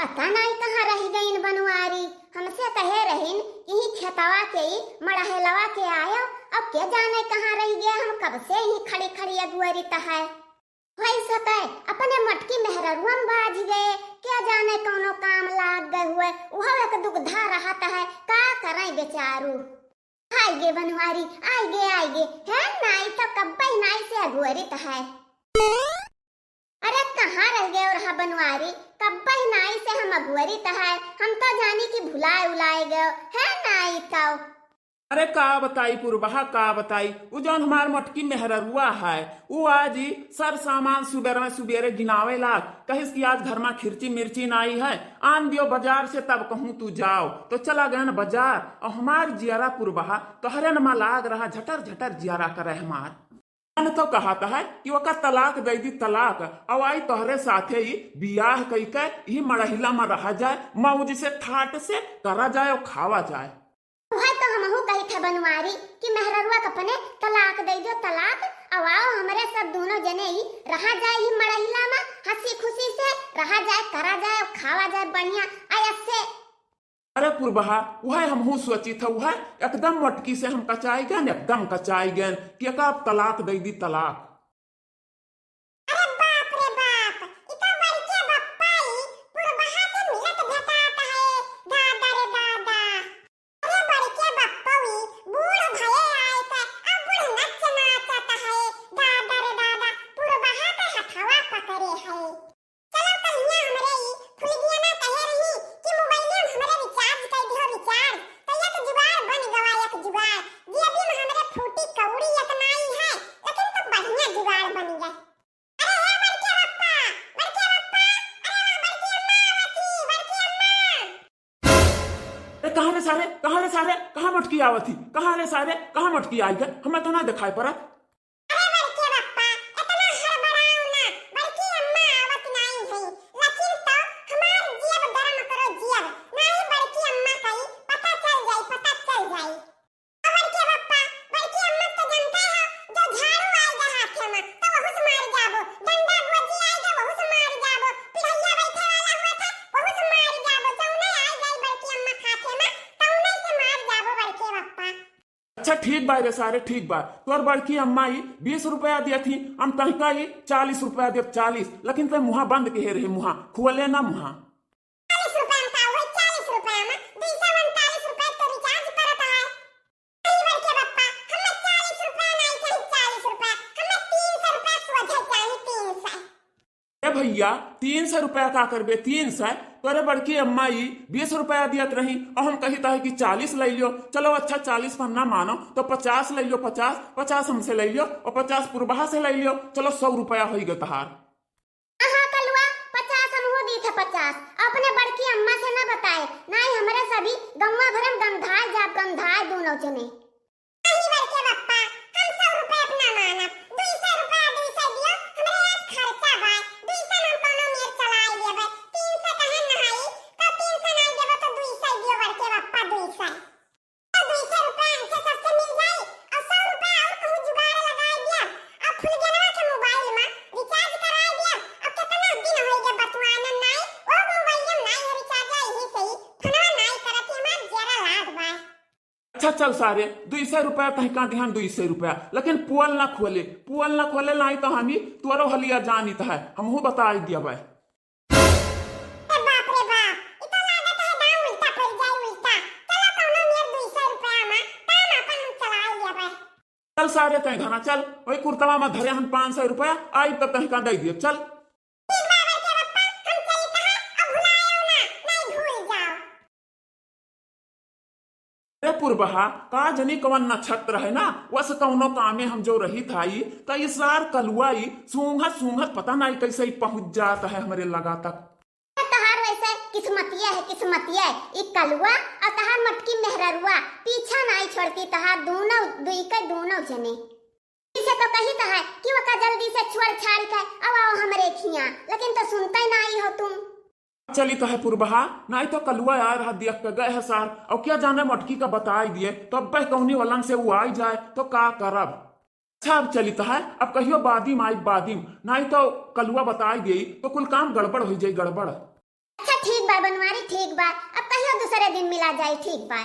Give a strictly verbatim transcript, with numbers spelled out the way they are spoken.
पता नाई कहाँ रहि गइन बनवारी। हमसे कहे रहिन कि ही खेतवा के ही मड़हेलवा के आयो, अब के जाने कहाँ रहि गए। हम कब से ही खड़ी खड़ी अगुअरित है। होई सके अपने मोटकी मेहररुआ में बाझ गए, के जाने कौनो काम लाग गए हुए, उहो एक दुगधा रहत है, का करइ बेचारू। आइगे बनवारी, आइगे, आइगे, है नाई तो कब्बइ नाई से अगुअरित है। अरे कहाँ रहि गए रहा बनवारी, कब्बइ नाई से हम अगुअरित है, हम तो जानी कि भुलाए उलाए गए, है नाई तो। अरे का बताई पुरबहा, का बताई, उ जौन हमार मोटकी मेहररुआ है, उ आज ही सर सामान सुबेरे सुबेरे गिनावे लाग, कहिस कि आज घर मा खिरची मिर्ची नाई है, आन दियो बजार से, तब कहूँ तू जाओ। तो चला गयन बजार, और हमार जियरा पुरबहा तोहरे नमा लाग रहा, झटर झटर जियरा करे हमार। मन तो कहत है कि ओकर तलाक दइ दी तलाक, और आई तोहरे साथे ही बियाह कइके ही मड़हिला मा रहा जाए, मौज से ठाट से करा जाए और खावा जाए। उहै तो हमहू कहित है बनवारी कि मेहररुआ के अपने तलाक दइ दियो तलाक, अब आओ हमरे सब दूनो जने ही रहा जाए ही मड़हिला मा, हँसी खुसी से रहा जाए, करा जाए, खावा जाए बढ़िया, अयसे। अरे पुरबहा, उहै हमहू सोचित है, उहै एकदम मोटकी से हम कचाई गएन, एकदम कचाई गएन कि एका अब तलाक दइ दी तलाक। अरे बाप रे बाप, ई तो बड़के बप्पा ई पुरबहा से मिलत भेटात है, दादा रे दादा। अरे बड़के बप्पा ई बूढ़ भये आए के अब बूढ़ नच नाचत है, दादा रे दादा, पुरबहा के हथवा पकड़े है। चलो कलिया हमरे ई फुलगिया ना कहे रही कि मोबाइलिया में हमरे recharge कर दियो recharge, तो एक जुगाड़ बन गवा, एक जुगाड़। जेबी में हमरे फूटी कौड़ी एक नाई है, लेकिन तो बढ़िया जुगाड़ बन गए। अरे हे बड़के बप्पा, बड़के बप्पा, अरे वाह बड़की अम्मा आवत ही, बड़की अम्मा। ए, कहाँ रे सारे, कहाँ रे सारे, कहाँ मोटकी आवत ही, कहाँ रे सारे, कहाँ मोटकी आई गए, हमें तो ना दिखाई पड़ा। अरे बड़के बप्पा, इतना हड़बड़ाओ ना, बड़की अम्मा आवत नाई है, लेकिन तो हमार जियब गरम करो जियब, नाई बड़की अम्मा कई पता चल जाई, पता चल जाई। बड़के बप्पा, बड़की अम्मा तो जानते हो, जो झाड़ू आएगा हाथे में, तो वहू से मार जाबो, डंडा गोजी आएगा, वहू से मार जाबो, पिढ़ैया बैठे वाला हुआ था, वहू से मार जाबो, जौने आ जाए बड़की अम्मा के हाथे में, तौने से मार जाबो बड़के बप्पा। अच्छा ठीक बा रे सारे, ठीक बा, तोर बड़की अम्मा ई बीस रुपया दिया थी, हम तहका ई चालीस रुपया देब, चालीस, लेकिन ते मुहा बंद के रहे, मुहा खुअले ना मुहा। चालीस रुपया में का हुआ? चालीस रुपया में दुई सौ उनतालीस रुपया के recharge करत है। नहीं बड़के बप्पा, हमें चालीस रुपया नहीं चाहिए, चालीस रुपया, हमें तीन सौ रुपया सोझे चाहिए, तीन सौ। ए भैया, तीन सौ रुपया का करबे? तीन सौ? तोरे बड़की अम्मा ई बीस रुपया दियत रही और हम कहित है कि चालीस ले लियो। चलो अच्छा, चालीस पर ना मानो तो पचास ले लियो, पचास, पचास हमसे ले लियो और पचास पुरबहा से ले लियो। चलो सौ रुपया होई गए तहार। हाँ, हाँ, कलुआ, पचास हमहू दीत है, पचास। अपने बड़की अम्मा से ना बताए, नाई हमरे सभी गौवा भरे में गंधाए जाब, गंधाए दूनो जने। नहीं बड़के बप्पा, हम सौ रुपया अपना मानब, दुई सौ रुपया, दुई सौ दियो, हमरे आज खर्चा बा, दुई सौ हम कौनो मेर चलाए लेबे, तीन सौ कहे नहाई, तो तीन सौ नहीं देबो तो दुई सौ दियो बड़के बप्पा, दुई सौ। तो दुई सौ रुपया ऐसे सबसे मिल जाई और सौ रुपया और कहूँ जुगाड़ लगाए दिया और फुलगेनवा के मोबाइल में recharge कराए दिया और कितना दिन हो गए बतुआना नाई, वो मोबाइल में नाई है recharge, यही से ही फोनवा नाई करत ही, हमार जरा लाग बा। अच्छा चल सारे, दुई सौ रुपया तहका दिहन, दुई सौ रुपया, लेकिन पोल ना खोले, पोल ना खोले नाई तो हम ही तोरो हलिया जानित है, हमहू बताई दिया भाई। ए बाप रे बाप, ई तो लागत है दाम उल्टा पड़ जाए, उल्टा। चलो कौनो मेर दुई सौ रुपया में काम अपन हम चला लेबे। चल सारे तय घरा चल, वही कुर्तवा में धरे हन पाँच सौ रुपया, आई तो तहका दे दियो, चल। ठीक बा बड़के बप्पा, हम चली कहा, अब भुलायो ना, नहीं भूल जाओ। अरे पुरबहा, का जनी कवन नक्षत्र है ना, वस कौनो कामे हम जो रही थाई, त ई सार कलुआ ई सूंघत सूंघत पता नाई कैसे ही पहुँच जात है हमरे लगा तक। तहार वैसे किस्मतिया है, किस्मतिया है, ई कलुआ और तहार मोटकी मेहररुआ पीछा नाई छोड़ती तहार दूनो, दुई के दूनो जने। इसे तो कहित है कि वका जल्दी से छोड़ छाड़ के अब आओ हमरे खिया, लेकिन तो सुनते नाई हो तुम। चलित है पुरबहा, नाई तो कलुआ आए रहा दियक के गए है सार, और क्या जाने मोटकी का बताई दिए, तो अब बह कौनी वलन से वो आई जाए, तो का करब? अच्छा, अब चलित है, अब कहियो बादिम आई बादिम, नाई तो कलुआ बताई दे, तो कुल काम गड़बड़ हो जाई, गड़बड़। अच्छा, ठीक बा, बनवारी ठीक बा, अब कहियो दूसरे दिन मिला जाई, ठीक बा।